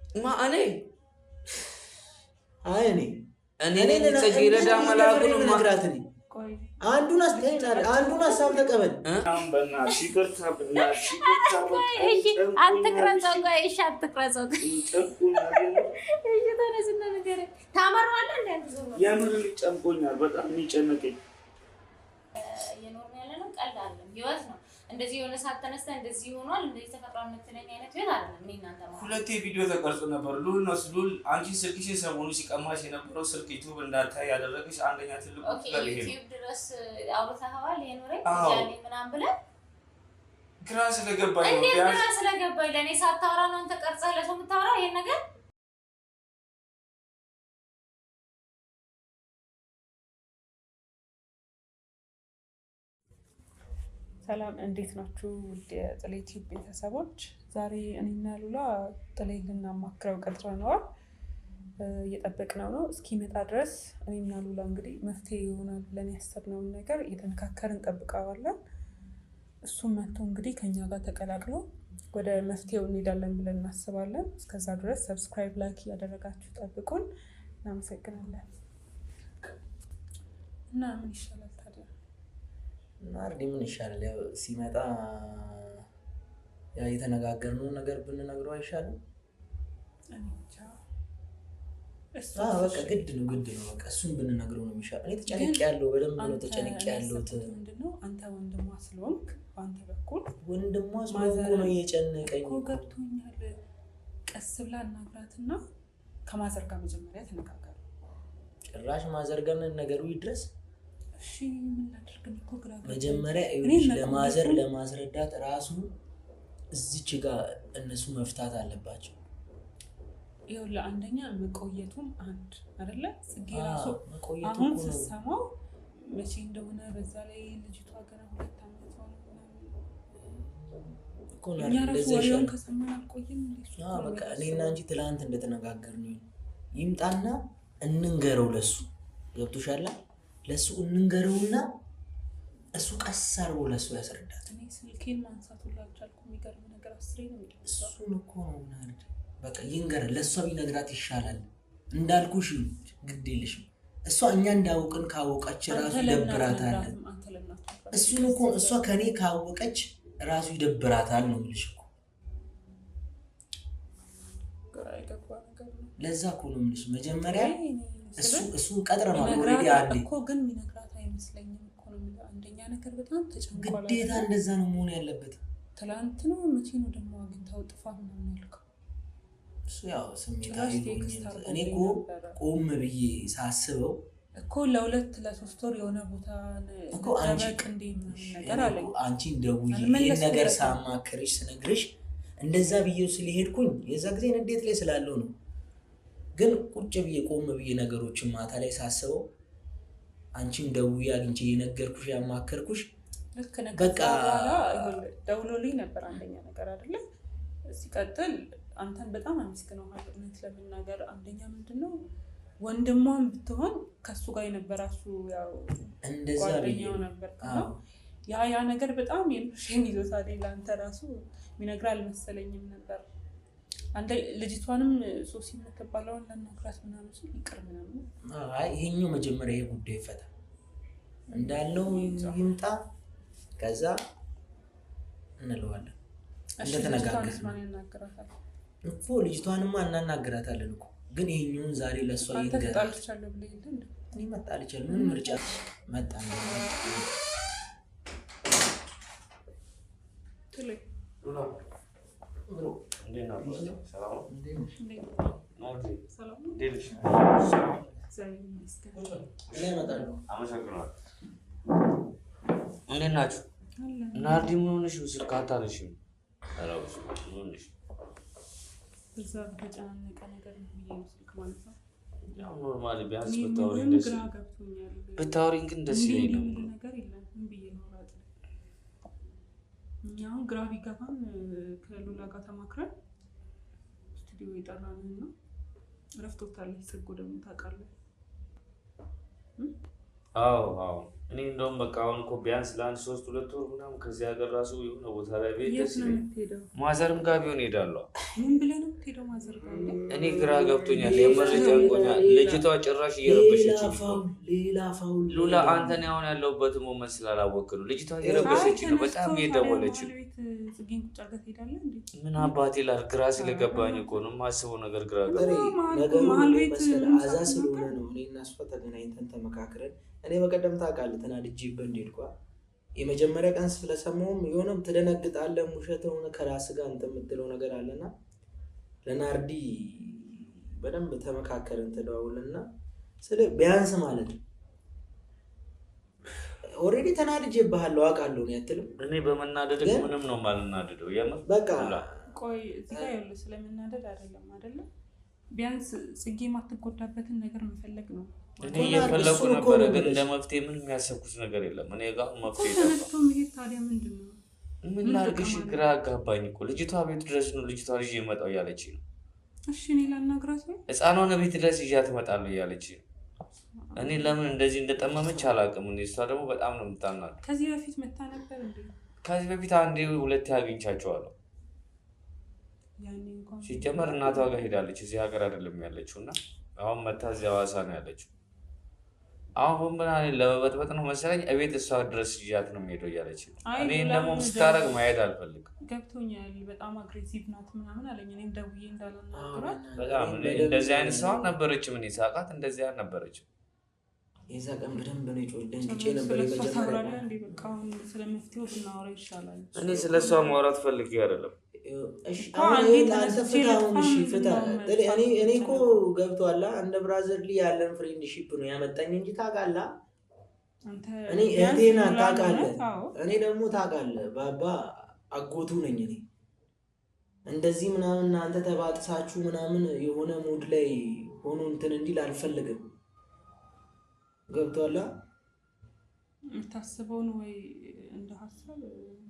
ማ እኔ አይ እኔ እኔ ነኝ ጽጌረዳ መላኩን ነግራት እኔ አንዱን አንዱን ሀሳብ ተቀበል። አትቅረጸው፣ ቆይ እሺ፣ አትቅረጸው። እሺ ተነስና ንገረኝ። ታመራለህ እንደ አንተ ሰው የምር ጨንቆኛል፣ በጣም የሚጨንቀኝ እየኖርን ያለ ነው። ቀልድ አይደለም፣ ህይወት ነው። እንደዚህ የሆነ ሰዓት ተነስተህ እንደዚህ ሆኗል እንደዚህ ተፈጥሯል የምትለኝ አይነት ህይወት አይደለም። እኔ እናንተ ማለት ሁለቴ ቪዲዮ ተቀርጾ ነበር። ሉል ነው ሉል፣ አንቺ ስልክሽን ሰሞኑ ሲቀማሽ የነበረው ስልክ ዩቲዩብ እንዳታይ ያደረገሽ አንደኛ ትልቁ okay፣ ነገር ይሄ ነው። ዩቲዩብ ድረስ አውርተኸዋል። ይሄን ወሬ አዎ። ያለኝ ምናምን ብለህ ግራ ስለገባኝ ነው። እንዴት ቢያንስ ግራ ስለገባኝ ለእኔ ሳታወራ ነው አንተ ቀርጸህ ለሰው የምታወራው ይሄን ነገር? ሰላም እንዴት ናችሁ? ውድ የጥሌ ቲዩብ ቤተሰቦች፣ ዛሬ እኔና ሉላ ጥሌ ልናማክረው ቀጥረነዋል። እየጠበቅነው ነው። እስኪመጣ ድረስ እኔና ሉላ እንግዲህ መፍትሄ ይሆናል ብለን ያሰብነውን ነገር እየተመካከርን እንጠብቀዋለን። እሱም መጥቶ እንግዲህ ከኛ ጋር ተቀላቅሎ ወደ መፍትሄው እንሄዳለን ብለን እናስባለን። እስከዛ ድረስ subscribe፣ like እያደረጋችሁ ጠብቁን። እናመሰግናለን። እና ምን ይሻላል ታዲያ? ናርዲ ምን ይሻላል? ያው ሲመጣ ያ የተነጋገርነውን ነገር ብንነግረው አይሻልም? እኔ እንጃ። እሱ በቃ ግድ ነው ግድ ነው። በቃ እሱን ብንነግረው ነው የሚሻለው። እኔ ተጨንቄ ያለው በደንብ ነው ተጨንቄ ያለሁት። ምንድነው አንተ ወንድሟ ስለሆንክ በአንተ በኩል ወንድሟ ስለሆንኩ ነው የጨነቀኝ እኮ ገብቶኛል። ቀስ ብላ እናግራትና ከ mother ጋር መጀመሪያ ተነጋገሩ። ጭራሽ mother ጋር ነገሩ ይድረስ። እሺ ምን ላድርግ? እኔ እኮ ግራ ገብቶኝ። መጀመሪያ እኔ ይኸውልሽ ለ mother ለማስረዳት ራሱ እዚች ጋር እነሱ መፍታት አለባቸው። ይኸውልህ አንደኛ መቆየቱም አንድ አይደለ ጽጌ ራሱ መቆየቱ አሁን እኮ ነው። ስትሰማው መቼ እንደሆነ በዛ ላይ ልጅቷ ገና 2 ዓመቷ ነው ምናምን። እኮ ነው እኛ ራሱ እንደዛ ወሬውን ይሻላል። ከሰማን አልቆየም እንዴ? እሱ እኮ ነው በቃ የሚያሳስበው። እኔና አንቺ ትላንት እንደተነጋገርን ይሁን ይምጣና እንንገረው ለሱ። ገብቶሻል? ለሱ እንንገረውና እሱ ቀስ አድርጎ ለሱ ያስረዳት። እኔ ስልኬን ማንሳት ሁላ አልቻልኩም። የሚገርም ነገር 10 ነው የሚደርሰው። እሱን እኮ ነው ናርዲ። በቃ ይንገረን፣ ለእሷ ቢነግራት ይሻላል። እንዳልኩሽ ግድ የለሽም። እሷ እኛ እንዳወቅን ካወቀች ራሱ ይደብራታል። እሱን እኮ እሷ ከኔ ካወቀች ራሱ ይደብራታል ነው የምልሽ እኮ። ለዛ እኮ ነው የምልሽ መጀመሪያ እሱ ቀጥረናል already አንዴ እኮ ግን የሚነግራት አይመስለኝም እኮ ነው የምልህ። አንደኛ ነገር በጣም ተጨንቋል። ግዴታ እንደዛ ነው መሆን ያለበት። ትላንት ነው መቼ ነው ደግሞ አግኝታው ጥፋ ምናምን ያልከው? እሱ ያው ስሜታዊ ጭራሽ text እኔ እኮ ቆም ብዬ ሳስበው እኮ ለ2 ለ3 ወር የሆነ ቦታ እኮ አንቺ ጠበቅ እንዴ ምናምን ነገር አለኝ። አንቺን ደውዬ ይሄን ነገር ሳማክርሽ ስነግርሽ እንደዛ ብዬው ስለሄድኩኝ የዛ ጊዜ ንዴት ላይ ስላለው ነው። ግን ቁጭ ብዬ ቆም ብዬ ነገሮችን ማታ ላይ ሳስበው አንቺም ደውዬ አግኝቼ የነገርኩሽ ያማከርኩሽ ልክ ነህ። በቃ ከዛ በኋላ ደውሎልኝ ነበር አንደኛ ነገር አይደለ። ሲቀጥል አንተን በጣም አመስግነዋል። እውነት ለመናገር አንደኛ ምንድነው ወንድሟን ብትሆን ከሱ ጋር የነበረ እሱ ያው እንደዛ ጓደኛው ነበር። ያ ያ ነገር በጣም የምርሽን ይዞታል። ለአንተ ራሱ የሚነግርህ አልመሰለኝም ነበር። አንተ ልጅቷንም ሶሲ የምትባለውን ለነግራት ምናምን ሲል ይቅር ምናምን። አይ ይሄኛው መጀመሪያ ይሄ ጉዳይ ይፈታ እንዳለው ይምጣ፣ ከዛ እንለዋለን። እንደተነጋገርን እኮ ልጅቷንማ እናናግራታለን እኮ ግን ይሄኛውን ዛሬ ለእሷ ይንገራል። ተጣልቻለሁ ብለህ የለ እንዴ? እኔ መጣልቻለሁ። ምን ምርጫ መጣ ነው። እንዴት ናችሁ? ናርዲ ምን ሆነሽ ነው ስልክ አታነሺም? ኧረ ምን ሆነሽ? በዛ በተጨናነቀ ነገር ነው ብዬ ነው ስልክ ማነሳው። ያው normally ቢያንስ እኔ ብታወሪኝ ምንም ደስ ግራ ገብቶኛል። ብታወሪኝ ግን ደስ እንዲህ ይለኝ እንዲህ ነበር። የሚል ነገር የለም። ምን ብዬ ላውራ? እኛ አሁን ግራ ቢገባን ከሉላ ጋር ተማክረን ስቱዲዮ የጠራንን እና እረፍት ወጥታለች። ጽጎ ደግሞ ታውቃለህ። አዎ አዎ እኔ እንደውም በቃ አሁን እኮ ቢያንስ ለአንድ 3 2 ወር ምናምን ከዚህ ሀገር ራሱ የሆነ ቦታ ላይ ብሄድ የት ደስ ነው ይለኛል። የምትሄደው? ማዘርም ጋር ቢሆን እሄዳለሁ። ምን ብለህ ነው የምትሄደው ማዘር ጋር? እንዴ እኔ ግራ ገብቶኛል። የምር ጨንቆኛል። ልጅቷ ጭራሽ እየረበሸች ነው። ሌላ foul ሉላ፣ አንተን አሁን ያለሁበትን moment ስላላወቅህ ነው። ልጅቷ እየረበሸች ነው። በጣም እየደወለች ነው። ምን አባቴ ላድርግ? ግራ ስለገባኝ እኮ ነው የማስበው ነገር ግራ ገባኝ። ነገሩ አዛ ስለሆነ ነው። እኔ እና እሷ ተገናኝተን ተመካክረን እኔ በቀደም ታውቃለህ ተናድጄበት እንደሄድኩ የመጀመሪያ ቀን ስለሰማሁም የሆነም ትደነግጣለህ። ውሸት ሆነ ከራስህ ጋር እንትን የምትለው ነገር አለና ለናርዲ በደንብ ተመካከርን ተደዋውልና ስለ ቢያንስ ማለት ነው already ተናድጄብሃለሁ አውቃለሁ ነው ያትልም። እኔ በመናደድ ምንም ነው የማልናደደው። የምር በቃ ቆይ እዚህ ጋር ያለው ስለመናደድ አይደለም አይደለም፣ ቢያንስ ጽጌ የማትጎዳበትን ነገር መፈለግ ነው። እኔ እየፈለኩ ነበረ፣ ግን እንደ መፍትሄ ምንም ያሰብኩት ነገር የለም። እኔ ጋር መፍትሄ ተነስቶ መሄድ ታዲያ ምንድን ነው? ምን ላድርግሽ? ግራ አጋባኝ እኮ ልጅቷ ቤት ድረስ ነው ልጅቷ ልጅ የመጣው እያለች ነው። እሺ እኔ ላናግራት ነው። ሕፃኗን ቤት ድረስ ይዣት እመጣለሁ እያለች ነው። እኔ ለምን እንደዚህ እንደጠመመች አላውቅም። እኔ እሷ ደግሞ በጣም ነው የምታናግረው። ከዚህ በፊት መታ ነበር እንዴ? ከዚህ በፊት አንዴ ሁለቴ አግኝቻቸዋለሁ። ሲጀመር እናቷ ጋር ሄዳለች። እዚህ ሀገር አይደለም ያለችው እና አሁን መታ እዚህ ሐዋሳ ነው ያለችው። አሁን ምን አለ ለመበጥበጥ ነው መሰለኝ እቤት እሷ ድረስ ይዣት ነው የሚሄደው እያለች ነው። እኔ ደግሞ ስታረግ ማየት አልፈልግም። ገብቶኛል። በጣም aggressive ናት ምናምን አለኝ። እኔም ደውዬ እንዳላናግራት በጣም እንደዚህ አይነት ሰው አልነበረችም። እኔ ሳውቃት እንደዚህ አልነበረችም። የዛ ቀን በደንብ ነው የጮህ ደንግጬ ነበር። የመጀመሪያ እንዴ በቃ አሁን ስለ መፍትሄው ብናወራ ይሻላል። እኔ ስለ እሷ ማውራት ፈልጌ አይደለም። እሺ እኔ እኮ ገብቶሃል። እንደ brotherly ያለን friendship ነው ያመጣኝ እንጂ ታውቃለህ፣ እኔ እህቴን ታውቃለህ፣ እኔ ደግሞ ታውቃለህ ባባ አጎቱ ነኝ እኔ። እንደዚህ ምናምን አንተ ተባጥሳችሁ ምናምን የሆነ mood ላይ ሆኖ እንትን እንዲል አልፈልግም። ገብቶሃል? የምታስበውን ወይ እንደ ሀሳብ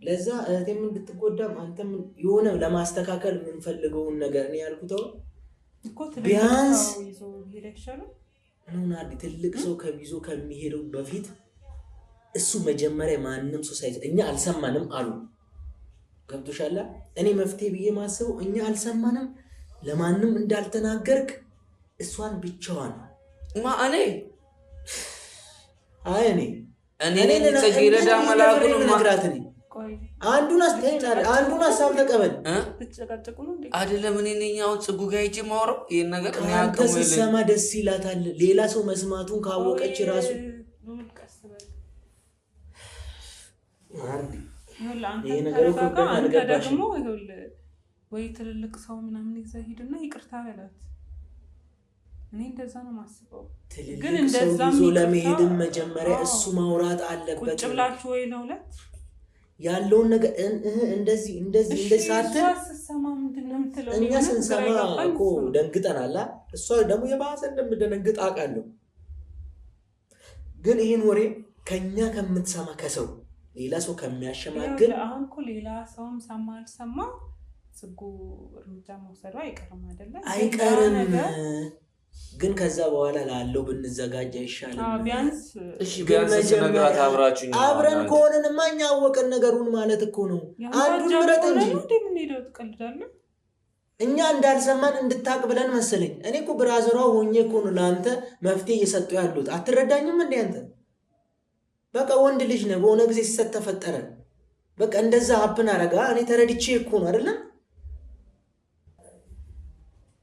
ለዛ እህቴም እንድትጎዳም አንተም የሆነ ለማስተካከል የምንፈልገውን ነገር እኔ ያልኩት ቢያንስ ትልቅ ሰው ከሚዞ ከሚሄደው በፊት እሱ መጀመሪያ ማንም ሰው ሳይዝ እኛ አልሰማንም አሉ። ገብቶሻል? እኔ መፍትሄ ብዬ ማስበው እኛ አልሰማንም፣ ለማንም እንዳልተናገርክ እሷን ብቻዋን ማ እኔ አይ እኔ እኔ ጽጌረዳ መላኩን ነግራት እኔ አንዱን ሀሳብ ተቀበል አይደለም። እኔ ነኝ አሁን ጽጉ ጋር ሂጅ የማወራው ይሄን ነገር። አንተ ስትሰማ ደስ ይላታል። ሌላ ሰው መስማቱን ካወቀች ራሱ ይሄ ነገር እኮ ደግሞ ወይ ትልልቅ ሰው ምናምን ይዘህ ሂድና ይቅርታ በላት። እኔ እንደዛ ነው የማስበው። ትልልቅ ሰው ይዞ ለመሄድም መጀመሪያ እሱ ማውራት አለበት። ቁጭ ብላችሁ ወይ ለሁለት ያለውን ነገር እንደዚህ እንደዚህ እንደዚህ ሳትል እኛ ስንሰማ እኮ ደንግጠናል። እሷ ደግሞ የባሰ እንደምደነግጥ አውቃለሁ። ግን ይህን ወሬ ከኛ ከምትሰማ ከሰው ሌላ ሰው ከሚያሸማግል አሁን እኮ ሌላ ሰውም ሰማ አልሰማ ጽጉ እርምጃ መውሰዷ አይቀርም አይደለ? አይቀርም። ግን ከዛ በኋላ ላለው ብንዘጋጅ አይሻልም? ቢያንስ እሺ፣ ቢያንስ ስነግራት አብራችሁኝ አብረን ከሆነንማ እኛ አወቅን ነገሩን ማለት እኮ ነው። አንዱን ምረጥ እንጂ እንደምንሄደው ትቀልዳለህ። እኛ እንዳልሰማን እንድታቅ ብለን መሰለኝ። እኔ እኮ ብራዘሯ ሆኜ እኮ ነው ለአንተ መፍትሄ እየሰጡ ያሉት። አትረዳኝም እንዴ አንተ? በቃ ወንድ ልጅ ነህ። በሆነ ጊዜ ሲሰጥ ተፈጠረ። በቃ እንደዛ happen አረጋ። እኔ ተረድቼ እኮ ነው አይደለም።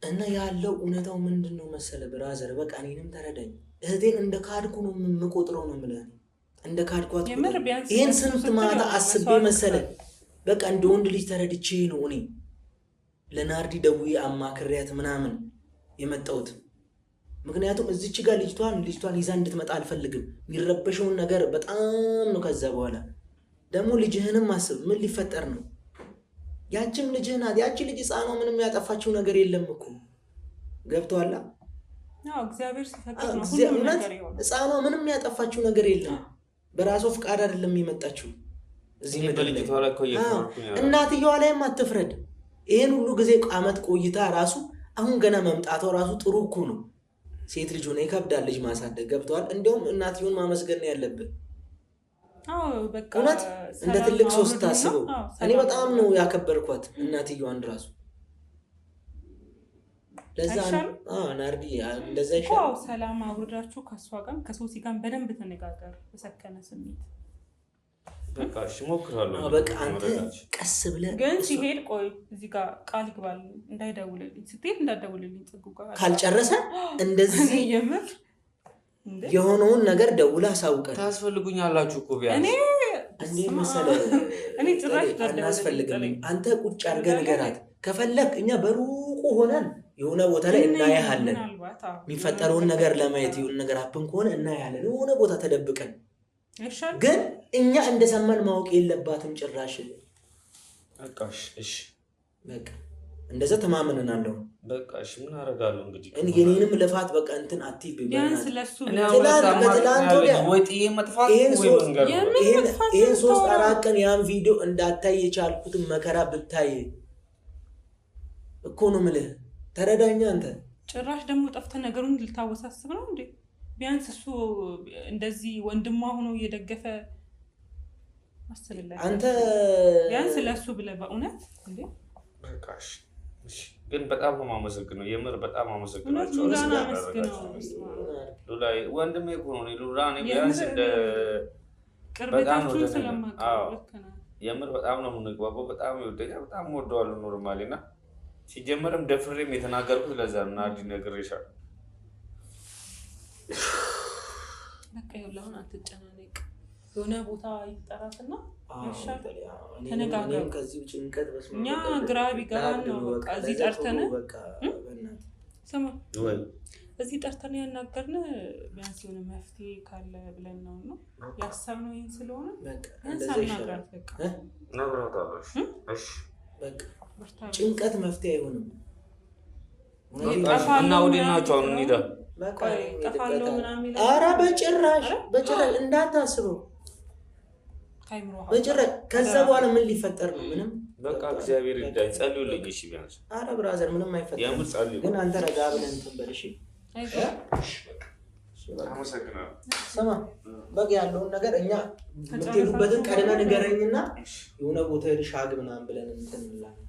እና ያለው እውነታው ምንድን ነው መሰለ brother፣ በቃ እኔንም ተረዳኝ። እህቴን እንደ ካድኩ ነው የምቆጥረው ነው የምልህ። እንደ ካድኳት ይህን ስንት ማታ አስቤ መሰለ። በቃ እንደ ወንድ ልጅ ተረድቼ ነው እኔ ለናርዲ ደውዬ አማክሪያት ምናምን የመጣሁት። ምክንያቱም እዚች ጋር ልጅቷን ይዛ እንድትመጣ አልፈልግም። የሚረበሸውን ነገር በጣም ነው። ከዛ በኋላ ደግሞ ልጅህንም አስብ፣ ምን ሊፈጠር ነው? ያችም ልጅህ ናት። ያቺ ልጅ ሕፃኗ ምንም ያጠፋችው ነገር የለም እኮ ገብቶሃል? አዎ፣ እግዚአብሔር ሲፈቅድ ነው ሁሉም ነገር የሆነው። ሕፃኗ ምንም ያጠፋችው ነገር የለም። በራሷ ፍቃድ አይደለም የመጣችው እዚህ ምድር ላይ። እናትየዋ ላይም አትፍረድ። ይሄን ሁሉ ጊዜ አመት ቆይታ ራሱ አሁን ገና መምጣቷ ራሱ ጥሩ እኮ ነው። ሴት ልጅ ሆነ ይከብዳል ልጅ ማሳደግ፣ ገብቶሃል? እንደውም እናትየውን ማመስገን ነው ያለብን። እውነት እንደ ትልቅ ሰው ስታስበው እኔ በጣም ነው ያከበርኳት እናትየዋን ራሱ። ለዛ ናርዲ እንደዛ ይሻላል። ሰላም አውርዳችሁ ከእሷ ጋር ከሶሲ ጋር በደንብ ተነጋገር በሰከነ ስሜት። በቃ እሺ እሞክራለሁ። በቃ አንተ ቀስ ብለህ ግን ሲሄድ ቆይ እዚህ ጋር ቃል ይግባል እንዳይደውልልኝ ስትሄድ እንዳትደውልልኝ ጽጉ ጋር ካልጨረሰ እንደዚህ የምር የሆነውን ነገር ደውላ አሳውቀን። ታስፈልጉኛላችሁ እኮ ቢያንስ እንዴ መሰለህ እኔ ጭራሽ አናስፈልግም። አንተ ቁጭ አድርገህ ንገራት። ከፈለክ እኛ በሩቁ ሆነን የሆነ ቦታ ላይ እናያለን። የሚፈጠረውን ነገር ለማየት የሆነ ነገር happen ከሆነ እናያለን። የሆነ ቦታ ተደብቀን ግን እኛ እንደሰማን ማወቅ የለባትም ጭራሽ። በቃ እሺ በቃ እንደዛ ተማምነናል። በቃ እሺ ምን አደርጋለሁ እንግዲህ የኔንም ልፋት በቃ እንትን አትይብኝ። ቢያንስ ለሱ ከትላንት ወዲያ ወይ ጥዬ መጥፋት ወይ መንገር ነው። ይሄን 3-4 ቀን ያን ቪዲዮ እንዳታይ የቻልኩትን መከራ ብታይ እኮ ነው የምልህ። ተረዳኛ አንተ። ጭራሽ ደግሞ ጠፍተህ ነገሩን ልታወሳስብ ነው እንዴ? ቢያንስ እሱ እንደዚህ ወንድሟ ሆኖ እየደገፈ አስብለት አንተ። ቢያንስ ለሱ ብለህ በእውነት እንዴ። በቃ እሺ። ግን በጣም ነው የማመሰግነው፣ የምር በጣም አመሰግናቸዋለሁ። ሉላ ወንድሜ እኮ ነው። ሉላ እኔ ቢያንስ እንደ ቅርበታችሁን ስለማውቅ የምር በጣም ነው የምንግባባው። በጣም ይወደኛል፣ በጣም እወደዋለሁ። normally እና ሲጀመርም ደፍሬም የተናገርኩት ለዛ ነው። ናርዲ ነግሬሻለሁ። በቃ ይኸውልህ አሁን አትጨናነቅ። የሆነ ቦታ ይጠራትና ተነጋገሩ። እኛ ግራ ቢገባን ነው በቃ እዚህ ጠርተን ስማ፣ እዚህ ጠርተን ያናገርን ቢያንስ የሆነ መፍትሄ ካለ ብለን ነው ነው ያሰብነው። ይሄን ስለሆነ ቢያንስ አናግራት። በቃ ነግሬዋለሁ። እሺ በቃ ጭንቀት መፍትሄ አይሆንም። እና ወዴት ናቸው አሁን? እንሂዳ። ኧረ በጭራሽ በጭራሽ እንዳታስበው በጭራሽ። ከዛ በኋላ ምን ሊፈጠር ነው? ምንም። በቃ እግዚአብሔር ይርዳኝ። ጸልዩልኝ እሺ። ቢያንስ ኧረ brother ምንም አይፈጠርም። ግን አንተ ረጋ ብለህ እንትን በል እሺ። ስማ በቃ ያለውን ነገር እኛ የምትሄዱበትን ቀድመህ ንገረኝና የሆነ ቦታ ሄደሽ ሻግ ምናምን ብለን እንትን እንላለን።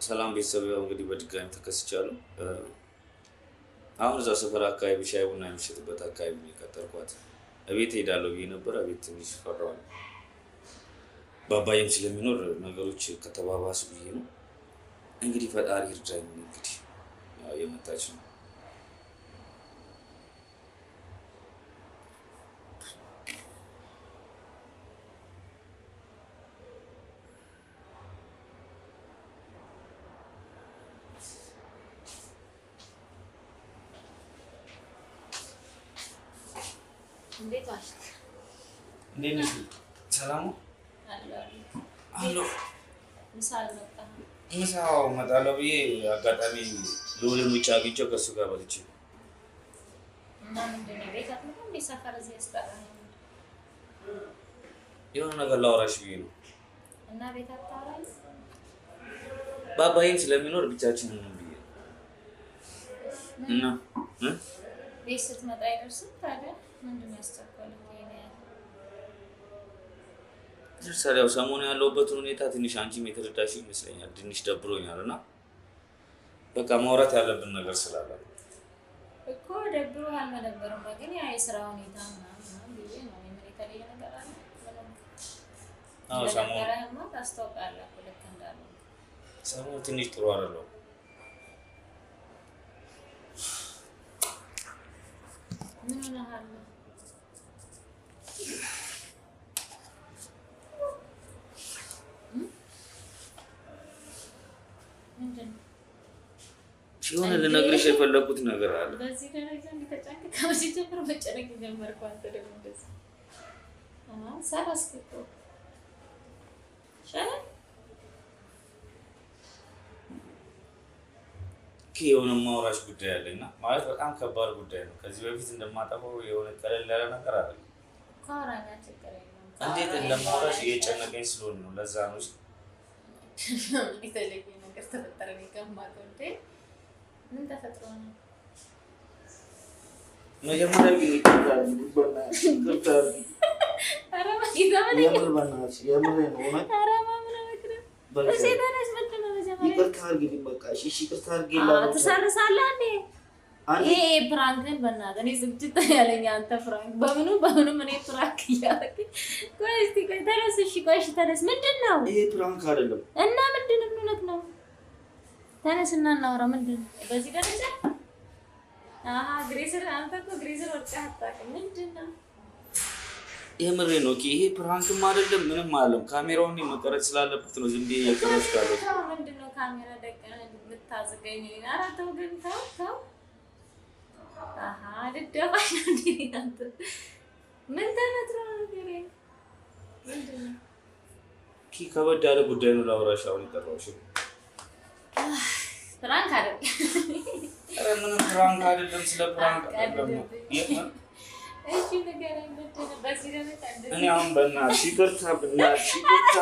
ሰላም ቤተሰብ፣ ያው እንግዲህ በድጋሚ ተከስቻለሁ። አሁን እዛ ሰፈር አካባቢ ሻይ ቡና የሚሸጥበት አካባቢ ነው የቀጠርኳት። እቤት እሄዳለሁ ብዬ ነበር። እቤት ትንሽ ፈራዋል። ባባዬም ስለሚኖር ነገሮች ከተባባሱ ብዬ ነው። እንግዲህ ፈጣሪ እርዳኝ። እንግዲህ ያው የመጣች ነው። እንዴት ዋልክ? እንዴት ነሽ? ሰላም አሎ። ምሳ አልመጣህም? ምሳ እመጣለሁ ብዬ አጋጣሚ ልዑልን ውጭ አግኝቼው ከእሱ ጋር በልቼ እና ምንድን ነው ቤት አትመጣም እንዴ? ሰፈር እዚህ ያስጠራኸኝ የሆነ ነገር ላወራሽ ብዬ ነው። እና ቤት አታወራም? ባባዬም ስለሚኖር ብቻችንን ነው ብዬ እና ቤት ስትመጣ አይደርስም ታዲያ? ምንድን ነው ያስቸኮለህ? ይደርሳል። ያው ሰሞኑን ያለሁበትን ሁኔታ ትንሽ አንቺም የተረዳሽው ይመስለኛል። ትንሽ ደብሮኛል እና በቃ ማውራት ያለብን ነገር ስላለ እኮ ደብሮሃል። መደበርማ ግን ያ የስራ ሁኔታ ምናምን ብዬ ነው። ምን የተለየ ነገር አለ? አዎ ሰሞኑን ታስታውቃለህ እኮ ልክ እንዳልሆነ። ሰሞኑን ትንሽ ጥሩ አይደለሁም። ምን ሆነሃል? የሆነ ልነግርሽ የፈለኩት ነገር አለ። በዚህ ደረጃ እንዲተጨንቅ ከመቼ ጀምሮ መጨነቅ ጀመርኩ? አንተ ደግሞ እንደዚህ ሳላስብ እኮ ይሻላል። የሆነ ማውራሽ ጉዳይ አለ እና ማለት በጣም ከባድ ጉዳይ ነው። ከዚህ በፊት እንደማጠፋው የሆነ ቀለል ያለ ነገር አይደለም። እንዴት እንደማውራሽ እየጨነቀኝ ስለሆነ ነው። ለዛ ነው የተለየ ነገር ተፈጠረ። ምን ተፈጥሮ ነው? መጀመሪያ ግን ይቅርታ የምር በእናትሽ የምሬን ነው። እውነት ኧረ ማምን ነው። እሺ ተነስ። ምንድን ነው መጀመሪያ? ይቅርታ አድርጊልኝ በቃ። እሺ ይቅርታ አድርጊልኝ። ትሰርሳለህ እንዴ? ይሄ prank ን በእናትህ እኔ ዝግጅት ያለኝ አንተ prank በምኑ በምኑም እኔ prank እያደረግኝ። ቆይ እስኪ ቆይ ተነስ። እሺ ቆይ እሺ ተነስ። ምንድን ነው ይሄ? prank አይደለም እና ምንድን ነው? እውነት ነው። ተነስና እናውራ። ምንድን ነው በዚህ ደረጃ? አሃ ግሬሰር፣ አንተ እኮ ግሬሰር ወድቀህ አታውቅም። ምንድን ነው? የምሬን ነው። ይሄ prank ም አይደለም ምንም አይደለም። ካሜራውን መቀረጽ ስላለበት ነው ዝም ብዬ እየቀረጽኩ ያለሁት። ምንድን ነው ካሜራ ደቀነ የምታዘገኝ? ኧረ ተው ግን ተው ተው። አሃ ልደፋሽ ነው እንዴ አንተ? ምን ተፈጥሮ ነው? ንገረኝ። ምንድን ነው? ከበድ ያለ ጉዳይ ነው ላውራሽ አሁን የጠራሁሽ። prank አይደለም። ኧረ ምንም prank አይደለም። ስለ prank አይደለም። እሺ ንገረኝ። ምንድን ነው በዚህ ደረጃ እንደዚህ? እኔ አሁን በእናትሽ ይቅርታ፣ በእናትሽ ይቅርታ።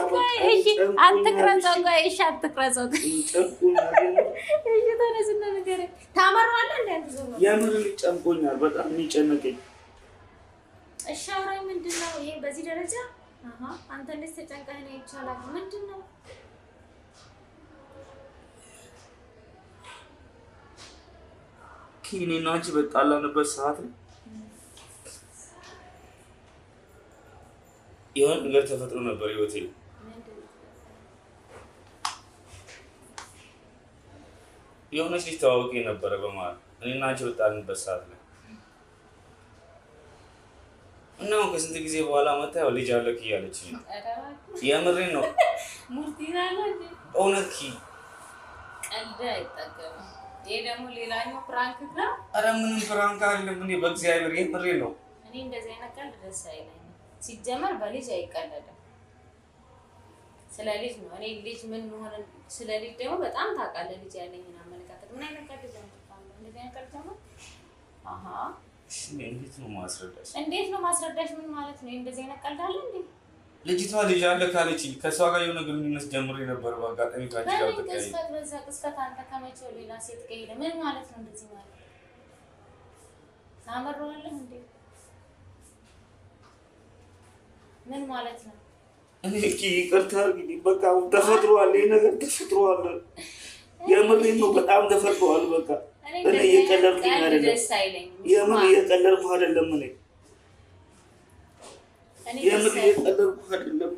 እሺ አትቅረጸው። ቆይ እሺ አትቅረጸው። እሺ ተነስና ንገረኝ። ታመራዋለህ እንዴ አንተ? ዞር የምር ጨንቆኛል፣ በጣም የሚጨነቀኝ። እሺ አውራኝ። ምንድን ነው ይሄ በዚህ ደረጃ? አሃ አንተ እንደዚህ ተጨንቀህ ነው ይቻላል። ምንድን ነው? እኔና አንቺ በጣላንበት ሰዓት የሆነ ነገር ተፈጥሮ ነበር ህይወቴ። የሆነች ልጅ ተዋውቄ ነበረ በመሀል እኔና አንቺ በጣልንበት ሰዓት ላይ እና አሁን ከስንት ጊዜ በኋላ መታ ያው ልጅ አለክ እያለችኝ ነው። የምሬን ነው። እውነት ኪ ቀልድ አይጠገብም። ይሄ ደግሞ ሌላኛው prank ነው። ኧረ ምንም prank አይደለም። እኔ በእግዚአብሔር የምሬን ነው። እኔ እንደዚህ አይነት ቀልድ ደስ አይለኝም። ሲጀመር በልጅ አይቀለድም። ስለ ልጅ ነው እኔ ልጅ ምን መሆን ስለ ልጅ ደግሞ በጣም ታውቃለህ። ልጅ ያለኝን አመለካከት ምን አይነት ቀልድ ነው? እንደዚህ አይነት ቀልድ ነው? አሃ እሺ፣ እንዴት ነው ማስረዳሽ? እንዴት ነው ማስረዳሽ? ምን ማለት ነው? እንደዚህ አይነት ቀልድ አለ እንዴ? ልጅቷ ልጅ አለ ካለችኝ ከእሷ ጋር የሆነ ግንኙነት ጀምሬ ነበር። በአጋጣሚ ከአንቺ ጋር በምን ቅጽበት? በዛ ቅጽበት አንተ ከመቼው ሌላ ሴት ጋር ሄደህ ምን ማለት ነው? እንደዚህ ማለት ታመረዋለህ እንዴ? ምን ማለት ነው? እኔ ይቅርታ አድርጊልኝ በቃ ተፈጥሯል፣ ይሄ ነገር ተፈጥሯል። የምሬን ነው፣ በጣም ተፈጥሯል። በቃ እኔ እየቀለድኩኝ አይደለም፣ የምር እየቀለድኩ አይደለም። እኔ የምር እየቀለድኩ አይደለም።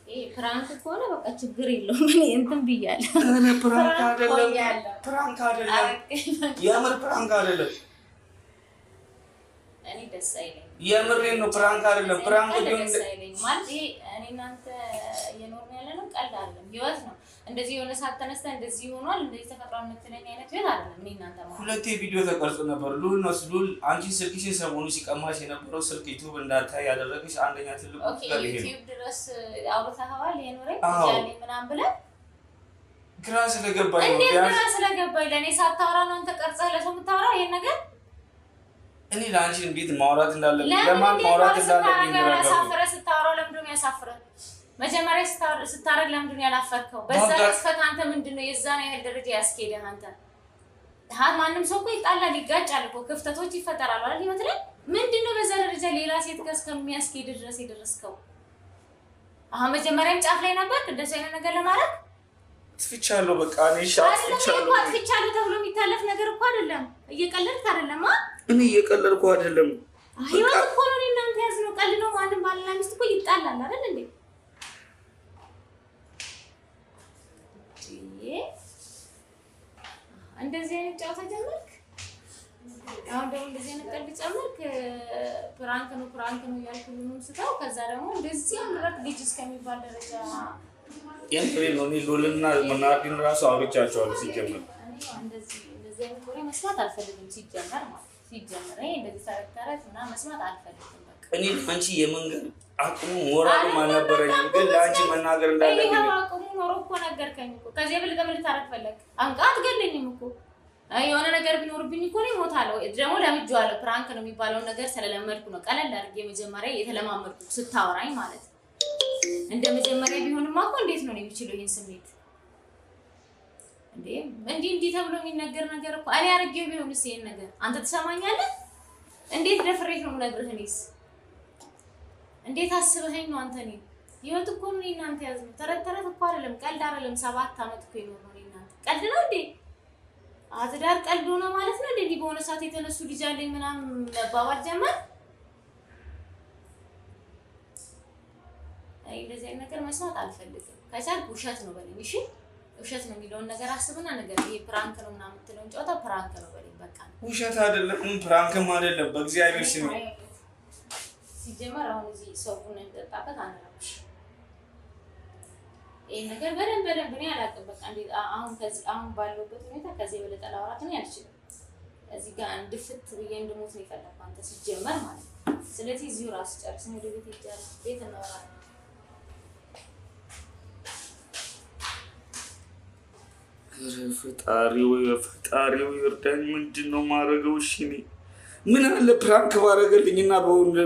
ይሄ prank ከሆነ በቃ ችግር የለውም። እኔ እንትን ብያለሁ። ኧረ prank አይደለም፣ prank አይደለም፣ የምር prank አይደለም። እኔ ደስ አይለኝም። የምሬን ነው። prank አይደለም። prank ቢሆን ደስ አይለኝም ማለት ይሄ እኔ እናንተ እየኖርን ያለ ነው ቀልድ አይደለም፣ ህይወት ነው። እንደዚህ የሆነ ሰዓት ተነስተህ እንደዚህ ሆኗል እንደዚህ ተፈጥሯል የምትለኝ አይነት ህይወት አይደለም። እኔ እናንተ ማለት ሁለቴ ቪዲዮ ተቀርጾ ነበር። ሉል ነው ሉል አንቺ ስልክሽን ሰሞኑ ሲቀማሽ የነበረው ስልክ ዩቲዩብ እንዳታይ ያደረገሽ አንደኛ ትልቁ okay፣ ነገር ይሄ ነው። ዩቲዩብ ድረስ አውርተኸዋል ይሄን ወሬ አዎ። ያለኝ ምናምን ብለህ ግራ ስለገባኝ ነው። እንዴት ቢያንስ ግራ ስለገባኝ ለእኔ ሳታወራ ነው አንተ ቀርጸህ ለሰው የምታወራው ይሄን ነገር? እኔ ለአንቺ እንዴት ማውራት እንዳለብኝ ለምን ለማን እንዴት ማውራት ነው እንዳለብኝ ስታረግ ግራ ገባኝ። ያሳፈረ ስታወራው ለምንድን ነው ያሳፍረህ? መጀመሪያ ስታረግ ለምንድን ነው ያላፈርከው? በዛ ማውጣት- ቅጽበት አንተ ምንድን ነው የዛን ያህል ደረጃ ያስኬደህ አንተ? ማንም ሰው እኮ ይጣላል፣ ይጋጫል እኮ ክፍተቶች ይፈጠራሉ አይደል? ህይወት ላይ ምንድን ነው በዛ ደረጃ ሌላ ሴት ጋር እስከሚያስኬድ ድረስ የደረስከው? አሁን መጀመሪያም ጫፍ ላይ ነበርክ እንደዚህ አይነት ነገር ለማድረግ አጥፍቻለሁ፣ በቃ እኔ እሺ አይደለም አጥፍቻለሁ። እኮ አጥፍቻለሁ ተብሎ የሚታለፍ ነገር እኮ አይደለም። እየቀለድክ አይደለም። እኔ እየቀለድኩ አይደለም። ህይወት እኮ ነው። እኔ እናንተ ያዝነው ቀልድ ነው። ማንም ባልና ሚስት እኮ ይጣላል አይደል እንዴ? እንደዚህ አይነት ጨዋታ ጀመርክ። አሁን ደግሞ እንደዚህ አይነት ቀልድ ጨመርክ። prank ነው prank ነው እያልክ ሁሉንም ስተው፣ ከዛ ደግሞ እንደዚህ አምረክ ልጅ እስከሚባል ደረጃ የምሬን ነው። እኔ ሉልና መናርዲን ራሱ አውርቻቸዋለሁ ሲጀመር። እኔ እንደዚህ እንደዚህ አይነት ወሬ መስማት አልፈልግም። ሲጀመር ማለት ሲጀመር ይሄ እንደዚህ ተረት ተረት ምናምን መስማት አልፈልግም። በቃ እኔ ለአንቺ የመንገር አቅሙ ሞራሉም አልነበረኝም፣ ግን ለአንቺ መናገር እንዳለብኝ ይኸው አቅሙ ኖሮ እኮ ነገርከኝ እኮ። ከዚህ የበለጠ ምን ልታረግ ፈለግ? አንቃ አትገለኝም እኮ። አይ የሆነ ነገር ቢኖርብኝ እኮ እኔ እሞታለሁ። ደግሞ ለምጄዋለሁ። prank ነው የሚባለውን ነገር ስለለመድኩ ነው ቀለል አድርጌ መጀመሪያ የተለማመድኩ ስታወራኝ ማለት ነው። እንደ መጀመሪያ ቢሆንማ እኮ እንዴት ነው የሚችለው ይሄን ስሜት እንዴ? እንዲህ እንዲህ ተብሎ የሚነገር ነገር እኮ እኔ አድርጌው ቢሆንስ ይሄን ነገር አንተ ትሰማኛለህ? እንዴት ደፍሬት ነው የምነግርህ? እኔስ እንዴት አስበኸኝ ነው አንተ? እኔ ህይወት እኮ ነው እኔና አንተ ያዝነው። ተረት ተረት እኮ አይደለም፣ ቀልድ አይደለም። 7 ዓመት እኮ የኖርነው እኔና አንተ። ቀልድ ነው እንዴ? ትዳር ቀልድ ሆነ ማለት ነው እንዴ? እንዲህ በሆነ ሰዓት የተነሱ ልጅ አለኝ ምናምን መባባል ጀመር። አይ እንደዚህ አይነት ነገር መስማት አልፈልግም። ከቻልክ ውሸት ነው በለኝ። እሺ ውሸት ነው የሚለውን ነገር አስብና ነገር ይሄ prank ነው ምናምን የምትለውን ጨዋታ prank ነው በለኝ። በቃ ውሸት አይደለም prank ም አይደለም። በእግዚአብሔር ስም ሲጀመር አሁን እዚህ ሰው ቡና የሚጠጣበት አንረብሽ። ይሄን ነገር በደንብ በደንብ እኔ አላውቅም። በቃ እንዴት አሁን ከዚህ አሁን ባለሁበት ሁኔታ ከዚህ የበለጠ ላወራት እኔ አልችልም። እዚህ ጋር እንድፍት ብዬ እንድሞት ነው የፈለኩት አንተ ሲጀመር ማለት ነው። ስለዚህ እዚሁ ራስ ጨርስ፣ ወደ ቤት ሄጃለሁ። ቤት እናወራለን። ፈጣሪው ፈጣሪው ይርዳኝ። ምንድን ነው የማደርገው? እሺ እኔ ምን አለ prank ባደረገልኝና በሆነ